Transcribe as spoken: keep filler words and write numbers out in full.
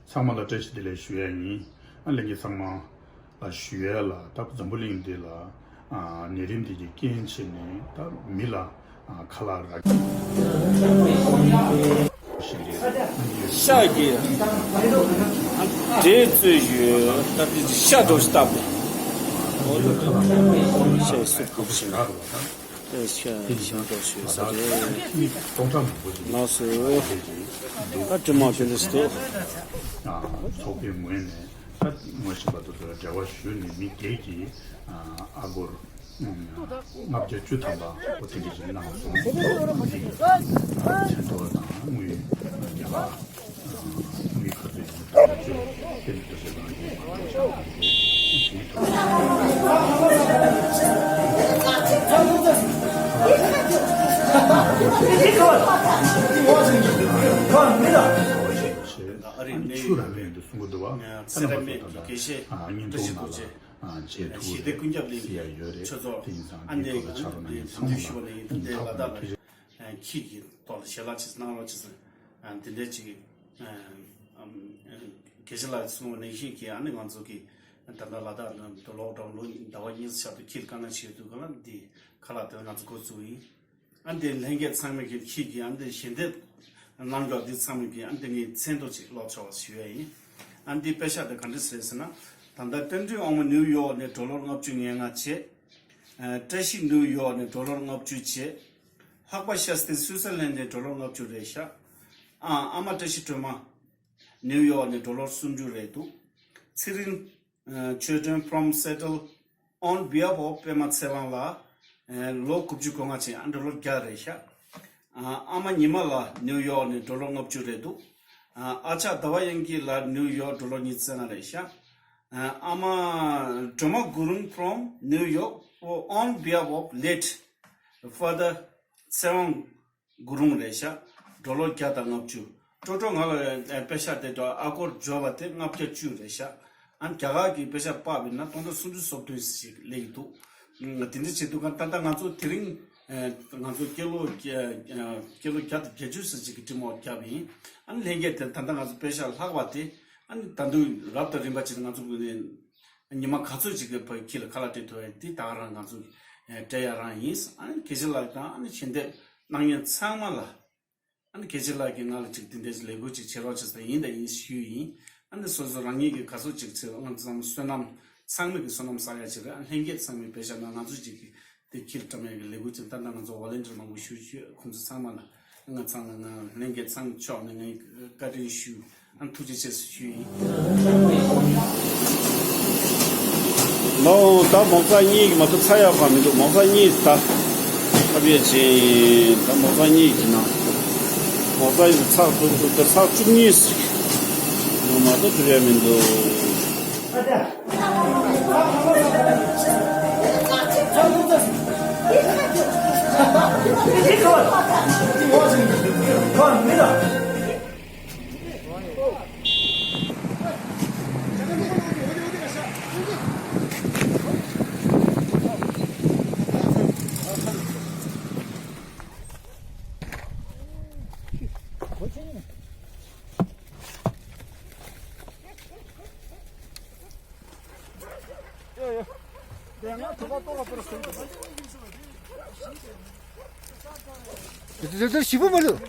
ཚང་མ་ལ་བཀྲ་ཤིས་བདེ་ལེགས་ཞུ་ཡ་ཡིན། ཨ་ལྷན་རྒྱས་ཚང་མ་ལ་ཞུ་ཡ་ལ་ད་འཛམ་བུ་གླིང་འདི་ལ་ཨ་ནད་རིམས་འདི་གི་རྐྱེན་བྱས་ནས་ད་མི་ལ་ཨ་ཁ་ལག་རག་ཤག་གི་འདྲེ་གཙོས་ཡོད། ད་དེ་ཤ་འགྲོ་ཞིག་བཏབ་པས། ཤ་སུབ་སུབ་ཞིག་རག་རོགས་ད། ཤ་ཤ་འགྲོ་ཞུས་ས་རེད། ལགས་སོ། ད་དྲི་མ་དེ་འདྲ་ཞིག་འདུག་ཚོགས་པའི་ངོས་ནས་ད་ངོ་ཤེས་པ་དེ་ཚོ་ལ་འབྲེལ་བ་ཞུས་ནས་མི་སྒེར་གྱི་ཨ་སྒོར་ལྔ་བརྒྱ་བཅུ་ཐམ་པ་འོ་དེ་འདྲ་ཞིག་གནང་སོང་། མཚན་ཐོ་དང་དངུལ་རྒྱ་གར་དངུལ་ག་ཚོད་ཡིན་ད་ཚོད་དེ་འདྲ་ཞིག་གནང་ཡོད། ཆུ་ར་མེད་འདུག་གསུང་གི་འདུག་བ། ཚེ་རབས་མེད་ཀྱི་དགེ་བཤེས་བཀྲ་ཤིས་རྡོ་རྗེ། ཨ་ཞི་བདེ་ཀུན་ཁྱབ་གླིང་གི་ཆོས་ཚོགས་ཨ་ནི་ལ་དང་དུས་ཞུ་བ་ནས་ཡིན། ད་ལྟའི་ལ་དྭགས་ལ་ཁྱི་གི་ཐོག་ལ་ཞལ་ལག་ཅིག་གནང་རོགས་ཅིག་ཟེར། དེ་འདྲའི་ཅིག་དགེ་བཤེས་ལགས་གསུངས་པ་ནང་བཞིན་གྱི་ཨ་ནི་ང་ཚོ་གི་ད་ལྟ་ལ་དྭགས་ནང་དུ་ལོག་ཌའུན་ལོ་ཟླ་བ་གཉིས་ཆར་དུ་ཁྱི་ལ་དཀའ་ངལ་ཞིག་ཡོད་དུས་ག་ལ་འདི་ཁ་ལག་དེ་ང་ཚོ་འགོ་བཙུགས་ཡིན། ཨ་འདི་ལྷན་རྒྱས་ཚང་མས་ཀྱི་ཁྱི་གི་ཨ་འདི་ཞལ་འདེབས་གནང་རྒྱུ་འདི་ཚང་མས་ཀྱི་ཨ་འདི་ངའི་མཚན་ཐོ་ཅིག་ཀློག་ཆོག་པ་ཞུ་ཡ་ཡིན། ཨ་འདི་པེ་ཤག་དེ་ག་འདྲ་རེད་ཟེར་ན། ད་ལྟ་རྟེན་འབྲེལ་དབང་མོ་ནིའུ་ཡོག་ནས་ཌོ་ལར་ལྔ་བཅུ་ང་ལྔ་བྱས། ཨ་བཀྲ་ཤིས་ནིའུ་ཡོག་ནས་ཌོ་ལར་ལྔ་བཅུ་བྱས། ལྷག་པ་ཤ་སྟེ་སུའི་ཙར་ལན་ནས་ཌོ་ལར་ལྔ་བཅུ་རེད་ཤག་ཨ་ཨ་མ་བཀྲ་ཤིས་སྒྲོལ་མ་ནིའུ་ཡོག་ནས་ཌོ་ལར་སུམ་ཅུ་རེད་འདུག་ཚེ་རིང་ཆོས་སྒྲོན་from Seattle on behalf of པད་མ་ཚེ་དབང་ལ་ལོ་དགུ་བཅུ་གོ་ལྔ་ཅན་ཨ་ཌོ་ལར་བརྒྱ་རེད་ཤག་ཨ་མ་ཉི་མ་ལགས་ནིའུ་ཡོག་ནས་ཌོ་ལར་ལྔ་བཅུ་རེད་འདུག་ཨ་ཅག་ཟླ་བ་དབྱངས་སྐྱིད་ལགས་ནིའུ་ཡོག་ཌོ་ལར་ཉི་ཤུ་རྩ་ལྔ་རེད་ཤག་ཨ་མ་སྒྲོལ་མ་དགུ་རུང་from New York on behalf of late father ཚེ་དབང་དགུ་རུང་རེད་ཤག་ཌོ་ལར་བརྒྱ་དང་ལྔ་བཅུ། ཀྲོ་ཀྲོ་ང་ལ་པེ་ཤག་དེ་འདྲ་ཨ་སྒོར་འབྱོར་བ་དེ་ལྔ་བརྒྱ་བཅུ་རེད་ཤག་ཨ་རྒྱ་གར་གྱི་པེ་ཤག་དཔག་པ་ཡིན་ན་སྟོང་ཕྲག་སུམ་ཅུ་སོ་བདུན་ཞིག་སླེབས་ཀྱི་འདུག་དེ་འདྲ་བྱེད་དུས་ཀ་ད་ལྟ་ང་ཚོ་དེ་རིང་ང་ཚོ་སྐྱེས་ལོ་སྐྱེས་ལོ་བརྒྱ་དང་བརྒྱད་ཅུ་ཙམ་ཅིག་གི་འགྲེམས་འོག་བརྒྱབ་ཡིན། ཨ་ནི་ལྷན་རྒྱས་དེ་ད་ལྟ་ང་ཚོ་པེ་ཤག་ལྷག་པ་དེ་ཨ་ནི་ད་དུང་རབ་དང་རིམ་པ་ཅིག་ང་ཚོ་ཉི་མ་ག་ཚོད་ཅིག་གི་བར་ཁྱི་ལ་ཁ་ལག་སྤྲད་ཐུབ་ཡ་དེ་ད་ག་རང་ང་ཚོ་སྤྲད་ཡ་རང་ཡིན། ཨ་ནི་དགེ་བཤེས་ལགས་དང་ཨ་ནི་ཞལ་འདེབས་གནང་མཁན་ཚང་མ་ལ་ཨ་ནི་དགེ་བཤེས་ལགས་ཀྱིས་ང་ལ་ཅིག་དེ་འདྲའི་ལས་འགུལ་ཅིག་བྱེད་རོགས་བྱེད་ཟེར་ཡིན་དང་ཡིན་ཞུས་ཡིན། ཨ་ནི་སོ་སོ་རང་ཉིད་ཀྱིས་ག་ཚོད་ཅིག་བྱེད་ང་ཚང་མ་བསོད་ནམས་ཚང་མས་ཀྱི་བསོད་ནམས་བསགས་ཡ་ཅིག་རེད། ཨ་ལྷན་རྒྱས་ཚང་མས་བེད་སྤྱད་ན་ང་ཚོ་ཅིག་གིས་དེ་ཁྱི་ལ་བཀྲམ་ཡག་གི་ལས་འགུལ་ཅིག་ད་ལྟ་ང་ཚོ་ཝོ་ལན་ཊིར་མང་པོ་ཞུ་ཞུས། ཁོང་ཚོ་ཚང་མ་ལ་ང་ཚང་ལ་ང་ལྷན་རྒྱས་ཚང་མའི་ཕྱོགས་ནས་ངས་བཀའ་དྲིན་ཞུ། ཨ་ཐུགས་རྗེ་ཆེ་ཞུ་ཡིན། ལོ་ད་མོག་ཙག་གཉིས་ཀྱི་མ་གཏོགས་ཚར་ཡག་གང་མི་འདུག་མོག་ཙག་གཉིས་ད་ཐབ་ཡས་ཅིང་ད་མོག་ཙག་གཉིས་ཀྱི་ནང་མོག་ཙག་ཡིན་ཚག་ཐུབ་ཐུབ་ད་ཚག་བཅུ་གཉིས་ཞིག་མ་གཏོགས་ཐུབ་ཡག་མི་འདུག་དེ་དེ་དེ་ཞིབ་པོ་མ་ལུས།